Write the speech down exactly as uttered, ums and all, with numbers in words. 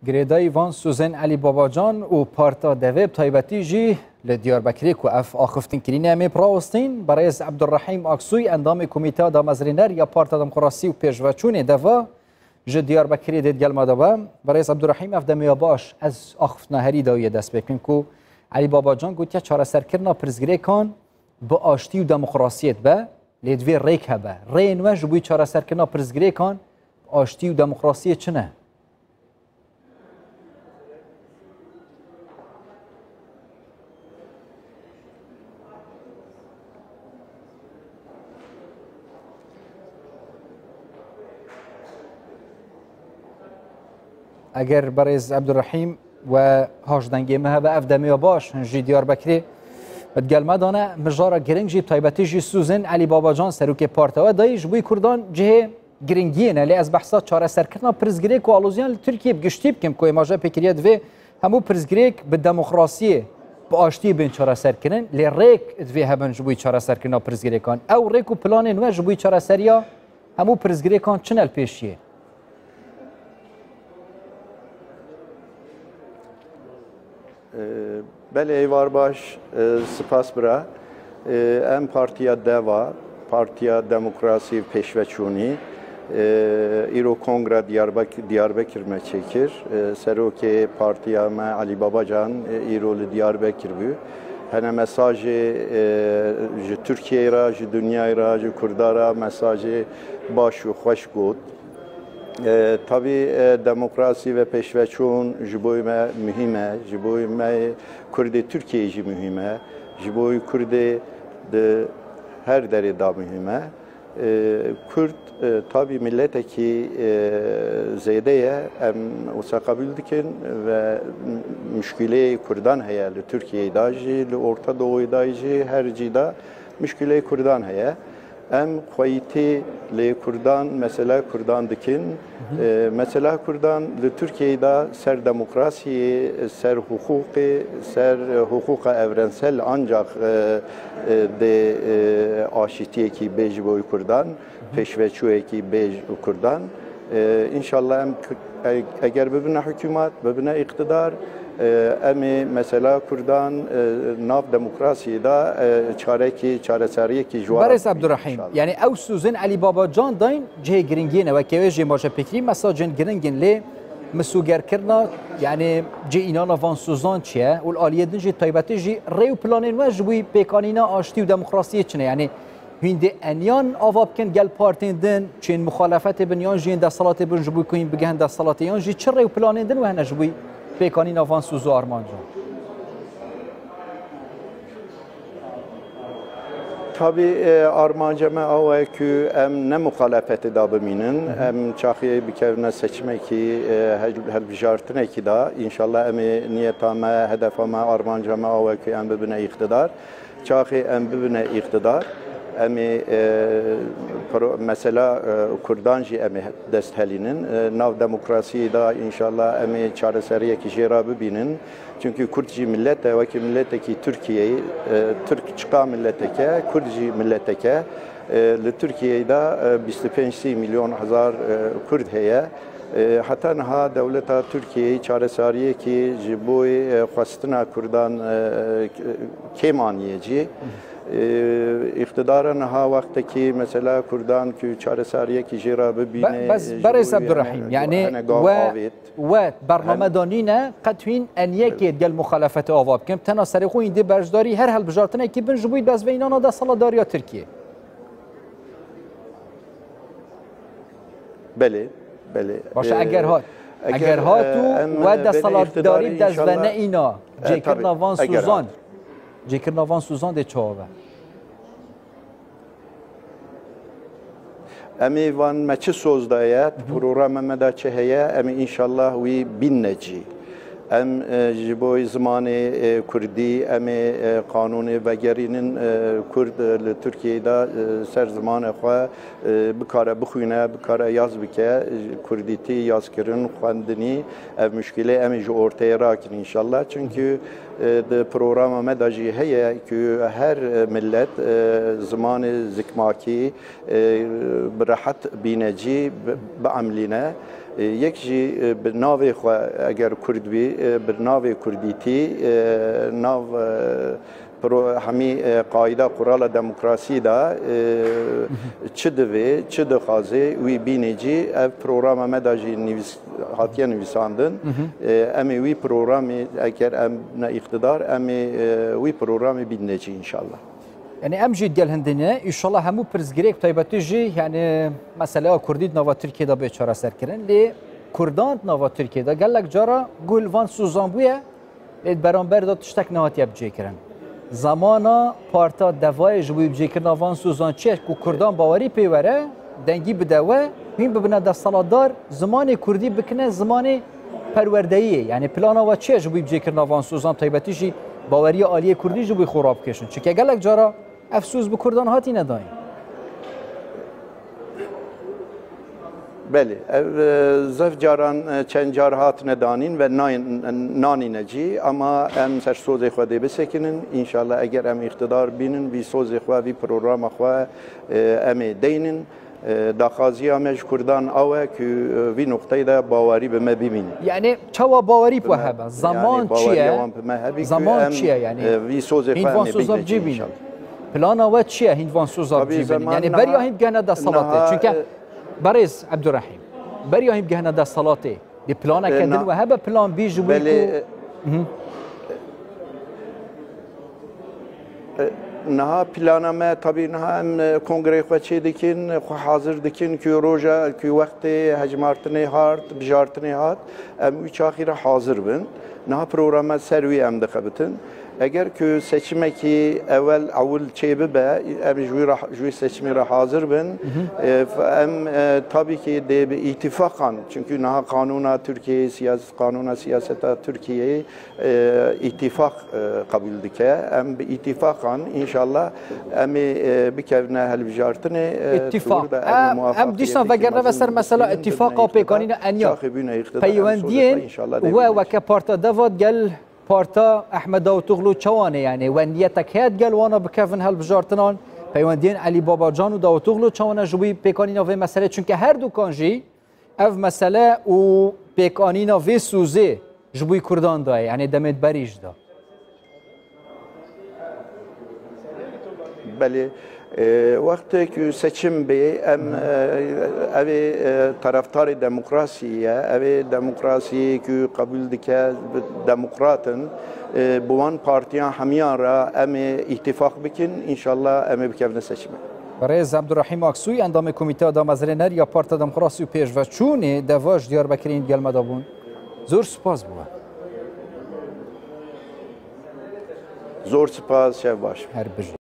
Girêdayî van sûzên Elî Babacan û Parta Devê, bi taybetî jî li Diyarbekirê ku ev axiftin kirîne, em ê birawestîn. Berêz Ebdurrehîm Aksoy, endamê Komîteya Damezrêner ya Parta Demokrasî û Pêşveçûnê Deva, ji Diyarbekirê dê digel me de be. Berêz Ebdurrehîm, ev demê ya baş ez axiftina herî dawiyê dest pê bikim ku Elî Babacan gotiye çareserkirina pirsgirêkan bi aştî û demokrasiyê dibe, lê divê rêk hebe. Rêyên we ji bo çareserkirina pirsgirêkan bi aştî û demokrasiyê çi ne? Eger berêz Ebdurrehîm we haş dengê me hebe, ev demê ya baş, hin jî Diyarbekirê digel me dane. Mijara giring jî, taybetî jî sûzên Elî Babacan, serokê partewe dayî, ji bo Kurdan cihê giringiyê ne, lê ez behsa çareserkirina pirsgirêk û aloziyan li Tirkiyê bi giştî bikim, ku êmaje pêkiriye divê hemû pirsgirêk bi demokrasiyê, bi aştiyê bên çareserkirin, lê rêk divê hebin ji bo çareserkirina pirsgirêkan. Ew rêk û planên we ji bo çareseriya hemû pirsgirêkan çi ne li pêşiyê? Belê, êvar baş, e, spas bira. E, Em Partiya Deva, Partiya Demokrasî Pêşveçûnî, e, îro kongra Diyarbek-, Diyarbekir me çêkir. E, Serokê partiya me Elî Babacan, e, îro li Diyarbekir bû. Hene mesajê, e, ji Tirkiyeyê re, ji dinyayê re, ji Kurda re mesajê baş û xweş got. E, tabî, e, demokrasî ve pêşveçûn ji bo me muhîm e, ji bo me Kurdê Tirkiyeyê jî muhîm e, ji bo Kurdê di her derê de muhîm e. E, Kurd, e, tabî miletekî, e, zêde ye, em wisa qebûl dikin ve muşkileyê Kurdan heye li Tirkiyeyê de jî, li Orta Doğuyê de jî, her cî de muşkileyê Kurdan heye. Em xweyîtî lê Kurdan, mesela Kurdan dikin. E, mesela Kurdan li Tirkiyeyê de ser demokrasiyê, ser hiqûqê, ser hiqûqa evrensel ancak, e, e, dê, e, aşîtiyekî bê ji bo Kurdan, pêşveçûyekî bê ji Kurdan. E, înşallah em k-, e-, eger bibine hikûmat, bibine îqtidar, e, em ê mesela Kurdan, e, nav demokrasiyê de, e, çarekî, çareseriyekî ji wan Berêz Ebdurehîm, înşallah. Yani ew sûzên Elî Babacan dayîn cihê giringiyê ne, weke wê jê maje pêkirî mesajên giring in, lê misûgerkirina, yani cê înana van sûzan çi ye? Û li aliyê din jî taybetî jî rê û planên we ji bo pêkanîna aştî û demokrasiyê çi ne? Yani hûn dê eniyan ava bikin gel partên din, çên muxalefetê bin yan jî yên desthilatê bin ji bo ku hîn bigihin desthilatê, yan jî çi rê û planên din we hene ji bo pêkanîna van sûz û armancan? Tabî, e, armanca me awa ye ku em ne muxalefetê de bimînin. Em çaxê bikevine seçimekî, e, hel-, hilbijartinekî de. Înşallah em ê niyeta me, hedefa me, armanca me awa ye ku em bibine îqtidar. Çaxê em bibine îqtidar, em ê, e, pro-, mesela, e, Kurdan jî em ê dest helînin. E, nav demokrasiyê de înşallah em ê çareseriyekî jê re bibînin. Çünkü Kurd jî millet e, wekî miletekî Tirkiyeyê, e, Tirk çiqa miletek e, Kurd jî miletek e. E, li Tirkiyeyê de, e, bîst û pênc sî milyon hezar, e, Kurd heye. E, heta niha dewleta Tirkiyeyê çaresariyekî ji bo, e, xwestina Kurdan, e, kêm aniye cî. E, îqtidara niha wextekî mesela Kurdan ku çaresariyekî jê re bibîne, Be-, bes, ji Berêz bo Ebdurrahîm, yani hene gav we, avêt. We bername danîne qet hîn eniyekê gel muxalefetê ava bikin. Tena serê xwe hîn dê berjdarî her helbijartinekî bin ji bo dezveyînana desthilatdariya Tirkiyê. Belê, belê. Baş e, eger hat, eger, eger hat û e, we desthilatdarî dezve neîna, e, cêkirina van sûzan, cêkirina van sûzan dê çawa be? Em ê van me çi soz daye, programa me de çi heye, em ê înşallah wî bînne cî. Em, e, ji bo zimanê, e, kurdî, em ê, e, qanûnê vegerînin, e, kurd, e, li Tirkiyeyê de, e, ser zimanê xwe, e, bikare bixwîne, bikare yaz bike, e, kurdîtî, yazkirin, xwendinî, ev muşkilê em ê ji orteyê rakin înşallah. Çünkü, e, di programa me de jî heye ku her, e, millet, e, zimanê zikmakî, e, bi rehet bîne cî, bi, biemlîne. E, yek jî, e, bi navê xwe eger Kurd bî, e, bi navê Kurdîtî, e, nav, e, pro-, hemî, e, qaîda qurala demokrasî de, e, çi divê, çi dixwazê, wî bînê cî. Ev programa me de jî nivîs-, hatiye nivîsandin. E, em ê wî programê, eger em ne îqtidar, em ê, e, wî programê bînê cî înşallah. Yani em jî digel hindê ne, înşallah hemû pirsgirêk taybetî jî, yani meseleya Kurdî di nava Tirkiyê de bê çareserkirin. Lê Kurdan di nava Tirkiyê de gelek cara guh li van sozan bûye, lê di beramber de tiştek nehatiye bicêkirin. Zamana parta devayê ji bo bicêkirina van sozan çi ye ku Kurdan bawerî pê were, dengî bide we, hîn bibine desthilatdar, zimanê Kurdî bikine zimanê perwerdeyiyê. Yani plana we çi ye ji bo bicêkirina van sozan, taybetî jî baweriya aliyê Kurdî ji bo xwe rabikêşin? Çunke gelek cara ev soz bi Kurdan hatîne dayîn. Belê, ev, e, zef caran, e, çend car hatine danîn ve nayên-, nanîne cî, ama em ser sozê xwe dê bisekinin. Înşallah eger em îqtidar bînin, vî sozê xwe, vî programa xwe, e, em ê deynin. E, daxwaziya me ji Kurdan ew e ku, e, vî noqteyê de bawerî bi me bimînin. Yani çawa bawerî bi we hebe? Zaman çi ye? Wan bi me hebî ku Zaman em, çi ye yani? E, vî sozê xwe em ê bigihînin înşallah. Plana we çi ye hîn van soza bicî bînin? Yani beriya hîn bigehne desthilatê. Çunke, e, berêz Ebdurehîm, beriya hîn bigehne desthilatê, di planeke din we hebe, plan bî ji bo ku, e, niha plana me, tabî niha em, e, kongreyê xwe çê dikin, xwe hazir dikin ku roja, ku wextê hejmartinê hat, bijartinê hat, em wî çaxî re hazir bin. Niha programa ser wî em dixebitin. Eger ku seçimekî ewel ewil çê bibe, em ji wî re, ji wî seçimî re hazir bin. E, f-, em, e, tabî ki dê bi îtîfaqan, çünkü niha qanûna Tirkiyeyê, siyas-, qanûna siyaseta Tirkiyeyê, e, îtîfaq, e, qebûl dike. Em bi îtîfaqan, înşallah, em ê, e, bikevine hilbijartinê, e, Îtîfaq. Em dîsan vegerine ve ser mesela îtîfaqa û pêkanîna enya. Peywendiyên we weke parta deva digel parta Ehmed Davutoglu çawa ne, yani we niyetek heye digel wana bikevin hilbijartinan, peywendiyên Elî Babacan û Davutoglu çawa ne ji bo pêkanîna vê meselê? Çunke her dukan jî ev mesele û pêkanîna vê sozê ji bo Kurdan de ye, yani demê berî jî de. Belê, e, wextê ku seçim bê, em, e, ev ê, e, taraftarê demokrasiyê ye, ev ê demokrasiyê ku qebûl dike, demokrat in, e, bi wan partiyan hemiyan re em ê îtîfaq bikin, înşallah em ê bikevine seçimê. Birêz Ebdurehîm Aksoy, endamê Komîteya Damezrêner ya Partiya Demokrasî û Pêşveçûnê Devaj Diyarbekirî hîn digel me de bûn. Zor spas bo we. Zor spas, şev baş. Her bijî.